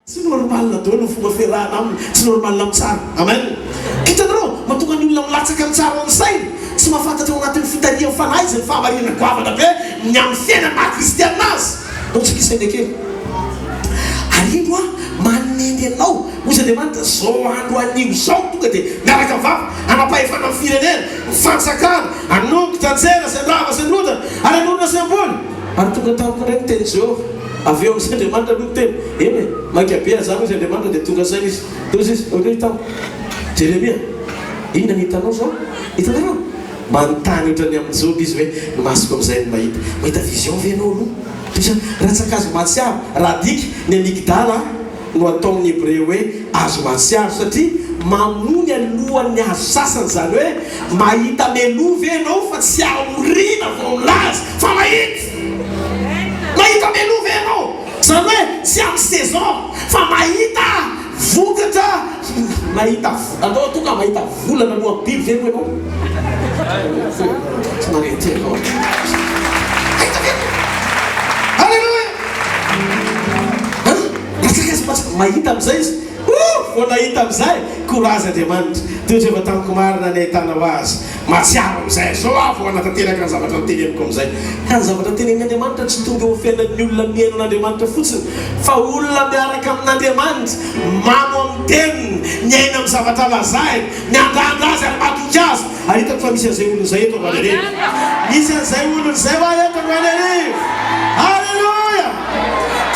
Tsy normal daholo ny fomba fiarahana aminy, tsy normal mitsara. Amen. Hitanareo, mahatonga ny olona milatsaka mitsara ao amin'ny sainy, tsy mahafantatra ao anatin'ny fitarihan'ny fanahy izay ny fahamarinana goavana be ny amin'ny fiainany maha kristianina azy. Ndao tsika hisaina kely. Ary indro aho manendry anao, hoy izy Andriamanitra, zao andro anio izao, tonga dia miaraka mivavaka, hanam-pahefana amin'ny firenena, ny fanjakana, hanongotra, hanjera sy handrava sy handrodana ary hanorina sy hamboly. Ary tonga tamiko indray ny tenin'i Jehovah. Avy eo amin'izay Andriamanitra aloha niteny, Eny e, mainka be aza hoy izy Andriamanitra, dia tonga saina izy. Dia hoy izy, hoy izy tamiko, Jeremia, inona no hitanao izao? Hitanareo? Manontany ohatran'ny amin'i Joba izy hoe, ny masoko amin'izay no mahita. Mahita vision ve ianao aloha? Toy izany, rantsan-kazo mahatsiaro, raha adika, ny amygdala no ataon'ny Hebreo hoe hazo mahatsiaro, satria mamony alohan'ny hazo sasany, izany hoe mahita meloa ve ianao fa tsy aoriana vao milaza fa mahita? Mahita meloa ve ianao? Izany hoe tsy amin'ny saison fa mahita vokatra, mahita, andao tonga mahita volana alohan'ny biby ve moa ianao? Somary enjehina ao. Mahita ve ianao? Alléluia! An? Latsaka izy fa mahita amin'izay izy. Ouh! Vao nahita amin'izay, courage Andriamanitra. Toetra efa tamiko marina ny ahitanao azy. Mahatsiaro amin'izay aho. Izao aho vao hanatanteraka ny zavatra noteneniko amin'izay. Ka ny zavatra tenenin'Andriamanitra tsy tonga eo amin'ny fiainan'ny olona mihaino an'Andriamanitra fotsiny, fa olona miaraka amin'Andriamanitra, mamo amin'ny teniny, miaina amin'ny zavatra lazainy, miandrandra azy ary matoky azy. Ary hitako fa misy an'izay olona izay eto Ambanarivo. Misy an'izay olona izay hoa eto Ambanarivo. Aleloia!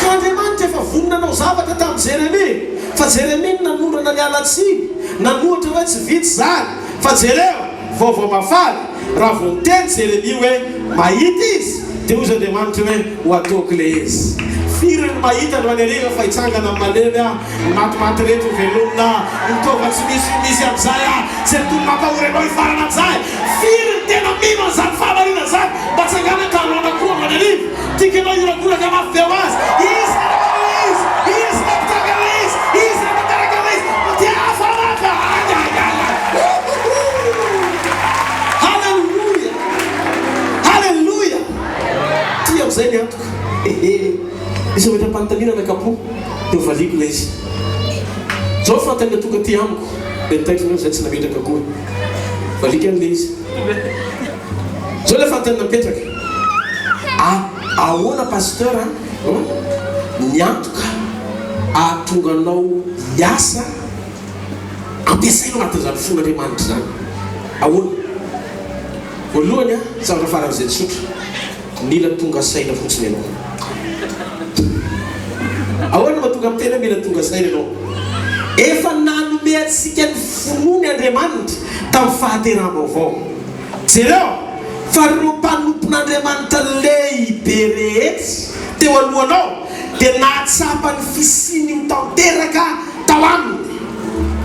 Ka Andriamanitra efa vonona hanao zavatra tamin'i Jeremia. Fa Jeremia no nanondrana niala tsiny, nanohatra hoe tsy vita izany. Fa jereo, vaovao mahafaly, raha vao niteny Jeremia hoe mahita izy, dia hozy Andriamanitra hoe, ho ataoko ilay izy. Firy ny mahita no any hariva fa hitsangana amin'ny malemy aho, ny matimaty rehetra ho velomina aho, ny taova tsy misy ho misy amin'izay aho, izay mitony mampahory anao hifarana amin'izay. Firy ny tena mino an'izany fahamarinana izany? Mba tsangana ka hanaona koa androany hariva. Tiako ianao hiorakoraka mafy be ho azy. Izy nanao ilay izy! Izy nampitanga ilay izy! Izy nanatanteraka ilay izy! Fa dia hafa mafy ah! Ay ay ay ay! Ouhouhou! Haleloia! Haleloia! Ty amin'izay ny antoko. Hehe. Misy mametra-panontaniana anakapo dia ho valiako ilay izy. Izao ny fanontaniana tonga aty amiko dia nitaitra nareo izay tsy nametraka akory. Valiako ihany ilay izy. Zao ilay fanontaniana mipetraka, a ahoana pasteur a, ny antoka ahatonga anao hiasa ampiasaina ao anatin'izany fon'Andriamanitra izany? Ahoana? Voalohany a, zavatra faran'izay tsotra, mila tonga saina fotsiny ianao. Ahoana no mahatonga miteny hoe mila tonga saina ianao? Efa nanome antsika ny finoany Andriamanitra tamin'ny fahateraham-baovao. Jereo fa ireo mpanompon'Andriamanitra lehibe rehetra teo alohanao dia nahatsapa ny fisian'io tanteraka tao aminy.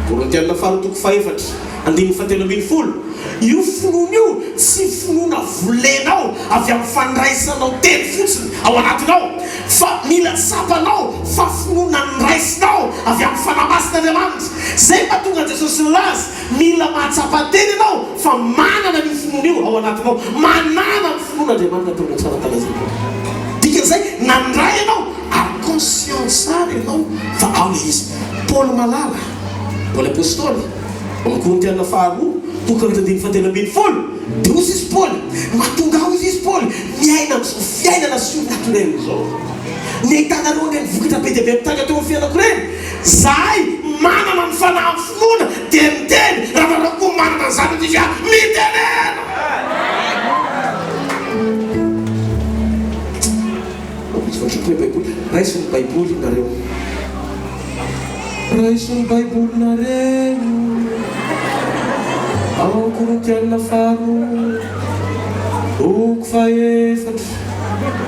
Korintiana faharoa toko fahefatra, andininy fahatelo ambin'ny folo. Io finoana io tsy finoana volenao avy amin'ny fandraisanao teny fotsiny ao anatinao, fa mila tsapanao fa finoana noraisinao avy amin'ny Fanahy Masin'Andriamanitra. Izay no mahatonga an'i Jesosy nilaza, Mila mahatsapa tena ianao fa manana an'io finoana io ao anatinao. Manana ny finoana Andriamanitra tonga tsara talaiza-po. Dikan'izay, nandray ianao ary conscient tsara ianao fa ao ilay izy. Paoly malala, Paoly Apostoly, ao amin'ny Korintiana faharoa, toko efatra andininy fahatelo ambin'ny folo, dia hoy izy Paoly, mahatonga ahy hoy izy Paoly, miaina amin'izao fiainana surnaturel izao. Ny ahitanareo an'ireny vokatra be dia be mitranga teo amin'ny fiainako ireny, Zahay manana ny fanahy amin'ny finoana dia miteny, raha nareo koa manana an'izany dia mitenena! Vakiko ilay baiboly, raiso ny baiboly nareo. Raiso ny baibolinareo. Ao Korintiana faharoa, toko fahefatra.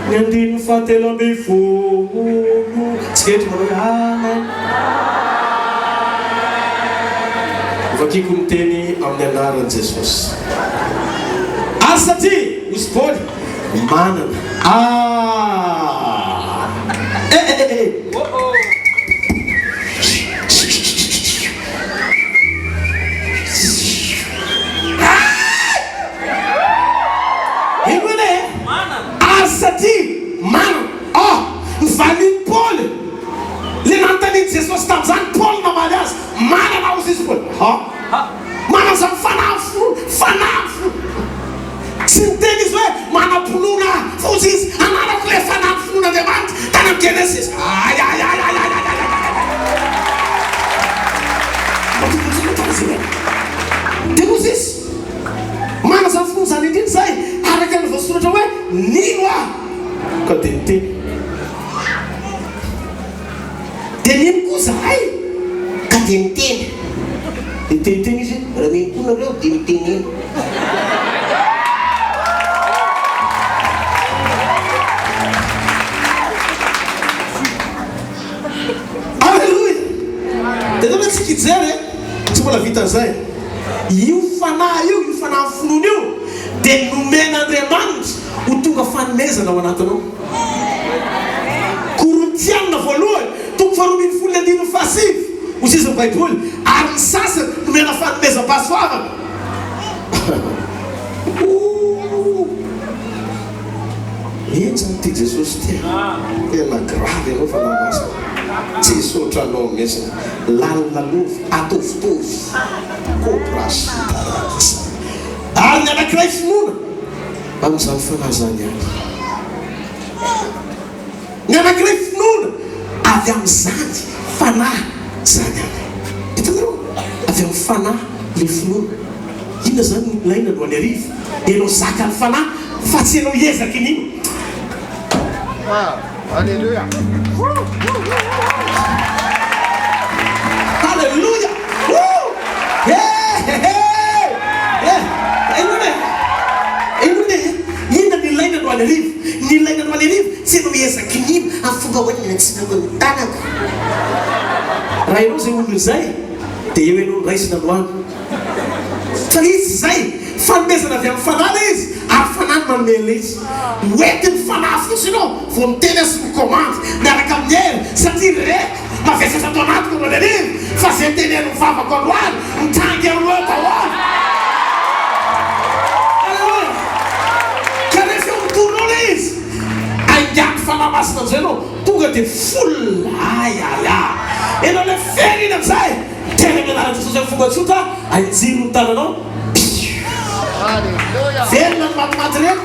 Ny andininy fahatelo ambin'ny folo. Tsika eto manao hoe Amen. Hovakiko ny teny amin'ny anaran'i Jesosy. Ary satria, hoy Paoly, manana. Ah! Eh, eh, eh, eh. Henoina e! Ary satria manana. Ah! Ny valin'i Paoly, ilay nanontanian'i. Jesosy tamin'izany, Paoly namaly azy, Manana hozy izy Paoly. Ha! Manana izany fanahy fo, fanahy fo. Tsy niteny izy hoe manam-pinoana aho, fa hozy izy, ananako ilay fanahy finoan'Andriamanitra tany amin'ny Genesisy. Ay, ay, ay, ay, ay, ay, ay, ay, ay. Mba tokony tsy notana izy ireo. Dia hozy izy, manana izany finoana izany indrindra izahay, araka ny voasoratra hoe, Nino aho, ka dia niteny. Dia nino koa izahay ka dia niteny. Dia niteniteny izy hoe, Raha mino koa nareo dia mitenena. Aleloia! Dia ndao tsika hijery e! Tsy mbola vita an'izay. Io fanahy io, io fanahin'ny finoana io dia nomen'Andriamanitra ho tonga fanomezana ao anatinao. Korintiana voalohany, toko faharoa ambin'ny folo ny andininy fahasivy, hoy sisa ny Baiboly, Ary ny sasany nomena fanomezam-pahasoavana. Ooh! Henjana ity Jesosy ity a! Tena grave ianao Fanahy Masina. Tsy hisaotra anao mihitsy. Lalina lova, ataovitovy. Cobra sy taratasy. Ary ny anankiray finoana. Amin'izany fanahy izany ihany. Ny anankiray finoana avy amin'izany fanahy izany ihany. Hitanareo? Avy amin'ny fanahy ilay finoana. Inona izany no ilaina alohan'ny hariva? Ianao zakan'ny fanahy fa tsy ianao hiezaky ny. Alléluia. Alléluia. Woo! Hey! Hey! Inona e? Inona e? Inona ny ilaina androany hariva? Ny ilaina androany hariva tsy ianao miezaka mino amin'ny fomba ahoana no antsiviako ny tanako. Raha ianao izay olona izay dia eo ianao no raisina androany. Fa izy izay, fanomezana avy amin'ny Fanahy ilay izy, ary Fanahy no manome an'ilay izy. Hoentin'ny Fanahy fotsiny ianao vao miteny aho sy mikomandy miaraka amin'ny hery, satria reko mavesatra ato anatiko androany hariva fa izay tenenin'ny vavako androany mitranga eo no eo daholo. Aleloia! Ka rehefa eo mitory eo ilay izy, aingan'ny Fanahy Masina amin'izay ianao, tonga dia full, ay ay ay! Ianao ilay feno iny amin'izay! Tena mianara Jesosy amin'ny fomba tsotra, ahinjiro ny tananao, piu. Velona ny matimaty ireny,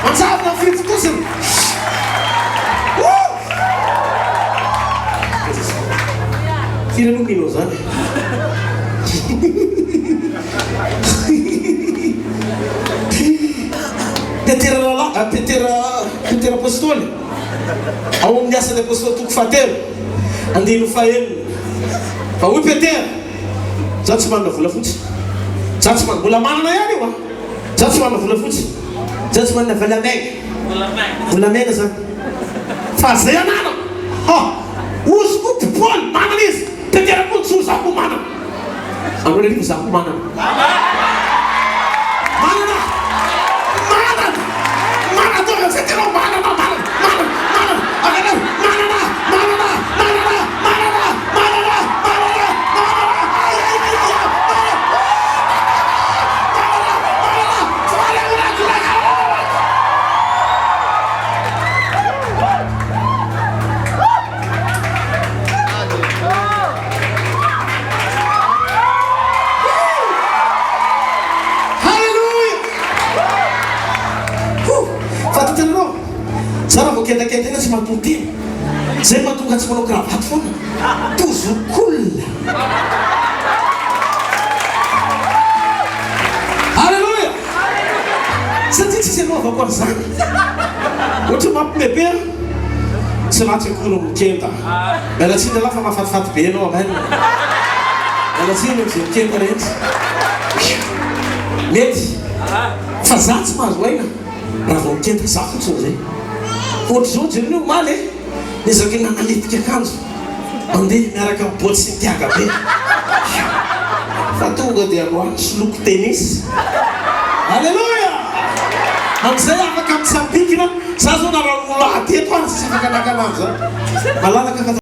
manjavona ny fifontosiny. Firy aloha mino an'izany? Petera rahalahy, Petera, Petera apostoly, ao amin'ny Asan'ny Apostoly toko fahatelo. Andininy fahenina. Fa hoy Petera, Izaho tsy manana volafotsy. Izaho tsy manana, mbola manana ihany io an! Izaho tsy manana volafotsy. Izaho tsy manana volamena. Volamena izany. Fa izay ananako. Ha! Hozy koa ry Paoly, manana izy. Petera koa nijoro, izaho koa manana. Androany hariva izaho koa manana. Manana! Manana! Manana! Ataovy amin'izay tenao manana! Manana! Manana! Manana! Avelao! Manana! Manana! Manana! Manana! Manana! Manana! Manana! Ay ay ay ay ay! Manana! Manana! Manana! Manana! Haleloia! Ho! Fantatrareo, za raha vao kendakenda eny tsy matory tena. Zay mahatonga tsy manao cravate foana. Toujours cool. Haleloia! Satria tsisy anaovako an'izany. Ohatra mampime be an. Tsy ratsy akory ny mikenda. Miala tsiny rahalahy fa mahafatifaty be ianao amen. Miala tsiny amin'izay mikenda rehetra. Mety. Fa za tsy mahazo aina raha vao mikenda. Za fotsiny izay. Ohatr'izao jereo omaly e. Niezaka nanalitika akanjo. Mandeha miaraka amin'ny botte sy ny tiaga be. Fa tonga dia androany soloko tennis. Alléluia! Amin'izay afaka mitsambikina. Za zao na raha olona aty eto ary tsy afaka naka an'azy zany. Malalaka fa.